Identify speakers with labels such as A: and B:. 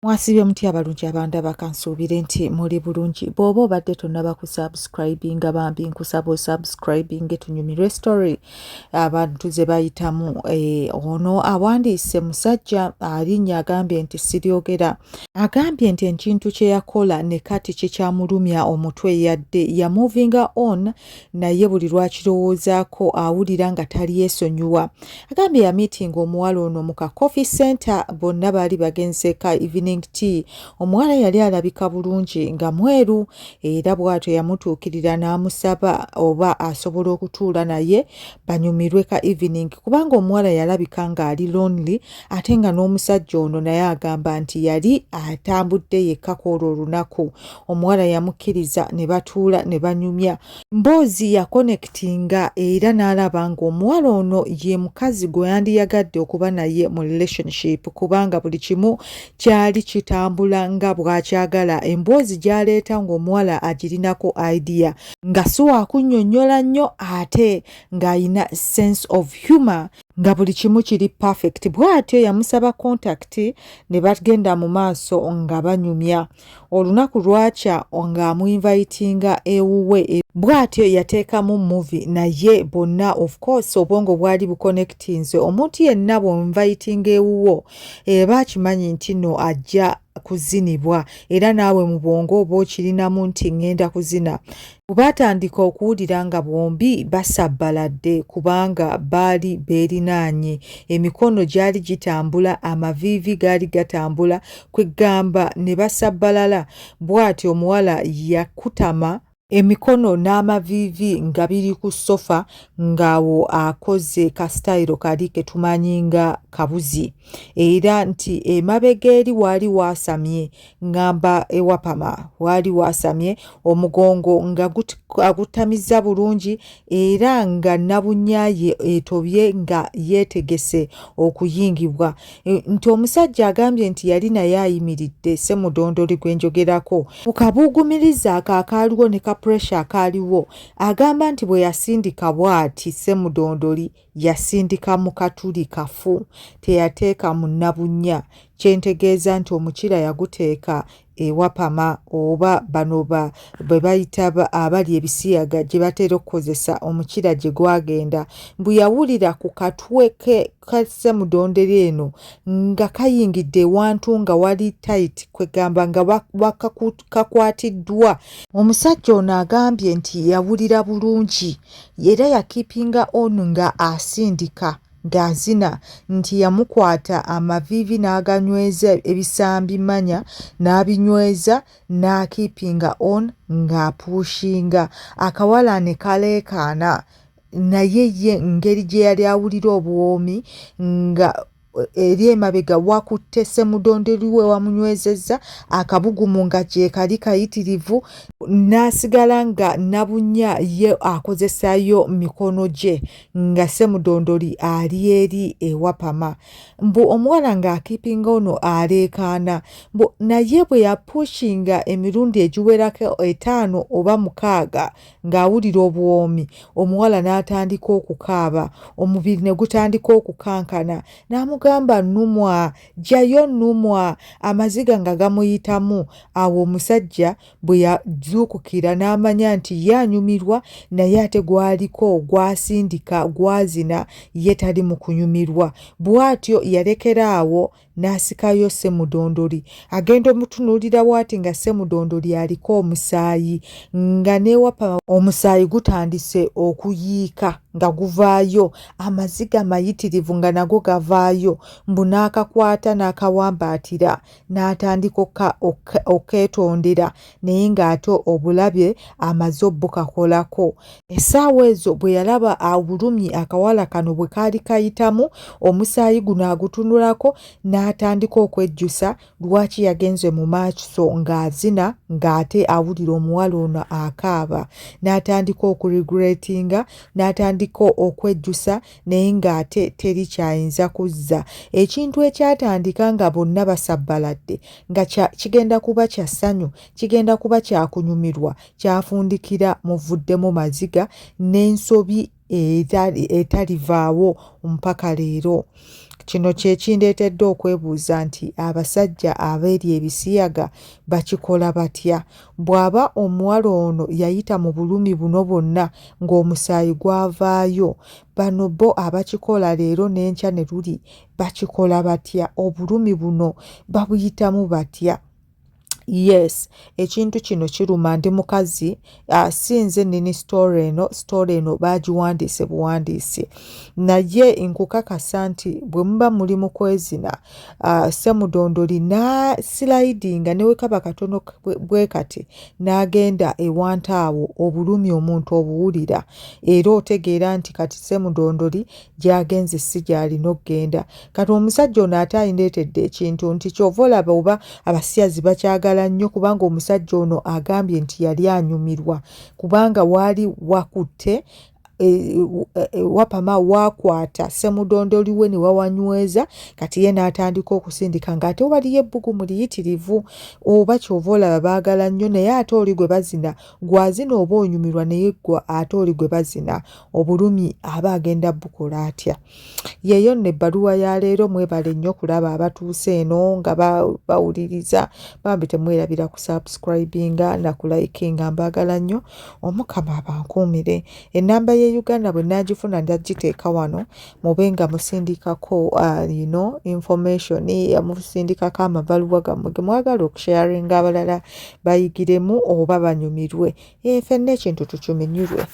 A: Mwasiibye mutya abalungi abandaba, kansuubire nti muli bulungi. Bw'oba obadde tonnaba kusubscribinga, bambi nkusaba osubscribinge tunyumirwe story abantu ze bayitamu. Ono awandiise musajja alinnya agambye nti siryogera, agambye nti ekintu kye yakola ne kati kikyamulumya omutwe, yadde yamovinga on naye buli lwakirowoozaako awulira nga talyesonyiwa. Agambye yamiitinga omuwala ono mu ka coffee center, bonna baali bagenze ka evening tea. Omuwala yali alabika bulungi nga mweru, era bw'atyo yamutuukirira n'amusaba oba asobola okutuula naye banyumirwe ka evening, kubanga omuwala yalabika ng'ali lonely, ate nga n'omusajja ono naye agamba nti yali atambudde yekka kwolwo olunaku. Omuwala yamukkiriza ne batuula ne banyumya mboozi, yakonekitinga era n'alaba ng'omuwala ono ye mukazi gwe yandiyagadde okuba naye mu relationship, kubanga buli kimu kyali kitambula nga bw'akyagala. Emboozi gy'aleeta ng'omuwala agirinako idea, nga si wakunnyonnyola nnyo, ate ng'ayina sense of humor, nga buli kimu kiri perfect. Bw'atyo yamusaba contact ne bagenda mu maaso nga banyumya. Olunaku lwakya ng'amuinvitinga ewuwe. Bw'atyo yateekamu movie naye bonna, of course obwongo bwali buconnectinze. Omuntu yenna bw'oinvitinga ewuwo eba akimanyi nti nno ajja kuzinibwa, era naawe mu bwongo oba okirinamu nti ŋŋenda kuzina. Baatandika okuwulira nga bombi basabbaladde, kubanga baali beerinaanye, emikono gyali gitambula, amaviivi gaali gatambula, kwegamba ne basabbalala. Bw'atyo omuwala yakutama, emikono n'amaviivi nga biri ku sofa, ng'awo akoze ka sitayiro kali ke tumanyi nga kabuzi, era nti emabega eri waali waasamye, ŋŋamba ewapama waali waasamye, omugongo nga agutamizza bulungi, era nga nabunnya ye etobye nga yeetegese okuyingibwa. Nti omusajja agambye nti yali naye ayimiridde, Ssemudondoli gwe njogerako, mu kabuugumiriza ako akaaliwo ne ka pressure akaaliwo. Agamba nti bwe yasindika bw'ati, Ssemudondoli yasindika mu katuli kafu, teyateeka mu nabunnya. Kyentegeeza nti omukira yaguteeka ewapama, oba bano bwe bayita abali ebisiyaga gye batera okukozesa omukira gye gwagenda. Mbu yawulira ku katwe ke ka Ssemudonderi eno nga kayingidde ewantu nga wali tight, kwegamba nga kakwatiddwa. Omusajja ono agambye nti yawulira bulungi era yakeepinga on nga asindika ng'azina, nti yamukwata amaviivi n'aganyweza, ebisambi manya n'abinyweza, n'akeepinga on ng'apushinga. Akawala ne kaleekaana, naye ye ngeri gye yali awulira obuwoomi nga eri emabega wakutte Ssemudonderi we wamunywezezza, akabugumu nga gyekali kayitirivu, n'asigala nga nabunnya ye akozesayo mikono gye nga Ssemudondoli ali eri ewapama. Mbu omuwala ng'akeepinga ono aleekaana, mbu naye bwe yapushinga emirundi egiwerako 5 oba 6 ng'awulira obuwoomi, omuwala n'atandika okukaaba, omubiri ne gutandika okukankana, n'amugamba, "Nnumwa, jjayo, nnumwa," amaziga nga gamuyitamu. Awo omusajja bwe yazuukukira n'amanya nti ye anyumirwa, naye ate gwaliko gwasindika gwazina ye tali mu kunyumirwa. Bw'atyo yalekera awo n'asikayo Ssemudondoli. Agenda omutunuulira bw'ati nga Ssemudondoli aliko omusaayi, nga n'ewapa omusaayi gutandise okuyiika nga guvaayo, amaziga mayitirivu nga nago gavaayo. Mbu n'akakwata n'akawambaatira n'atandika okeetondera, naye ng'ate obulabe amaze obbukakolako. Essaawa ezo bwe yalaba obulumi akawala kano bwe kaali kayitamu, omusaayi guno agutunulako n'atandika okwejjusa lwaki yagenze mu maaso ng'azina ng'ate awulira omuwala ono akaaba, n'atandika okuregretinga, n'atandika okwejjusa, naye ng'ate teri kyayinza kuzza. Ekintu ekyatandika nga bonna basabbaladde, nga kigenda kuba kya ssanyu, kigenda kuba kyakunyumirwa, kyafundikira muvuddemu maziga n'ensobi etalivaawo mpaka leero. Kino kye kindeetedde okwebuuza nti abasajja abeerya ebisiyaga bakikola batya? Bw'aba omuwala ono yayita mu bulumi buno bwonna ng'omusaayi gwavaayo, bano bo abakikola leero n'enkya ne luli bakikola batya? Obulumi buno babuyitamu batya? Yes, ekintu kino kiruma. Ndi mukazi, si nze nini story eno. Story eno bagiwandiise buwandiisi, naye nkukakasa nti bwe muba muli mu kwezina, semudondoli n'aslidinga ne wekaba katono bwe kati n'agenda ewanta awo, obulumi omuntu obuwulira era otegeera nti kati semudondoli gy'agenze si gy'alina okugenda. Kati omusajja ono ate ayindeetedde ekintu nti kyova olaba oba abasiyazi bakyagala nnyo, kubanga omusajja ono agambye nti yali anyumirwa kubanga waali wakutte wapama wakwata semudondoli we ne wawanyweza. Kati ye n'atandika okusindika ng'ate waliyo ebbugumu liyitirivu. Oba kyova olaba baagala nnyo, naye ate oli gwe bazina, gw'azina oba onyumirwa, naye gwe ate oli gwe bazina obulumi aba agenda bukola atya? Yeeyo nno ebbaluwa ya leero. Mwebale nnyo kulaba abatuuse eno nga bawuliriza. Bambi temwerabira kusubscribinga na kulikinga. Mbaagala nnyo, Omukama abankuumire. Ennamba y'e Uganda bwe naagifuna ndagiteeka wano, mube nga musindikako information, musindikako amabaluwa gammwe ge mwagala okusharinga abalala bayigiremu oba banyumirwe. Ffenna ekintu tukinyumirwe.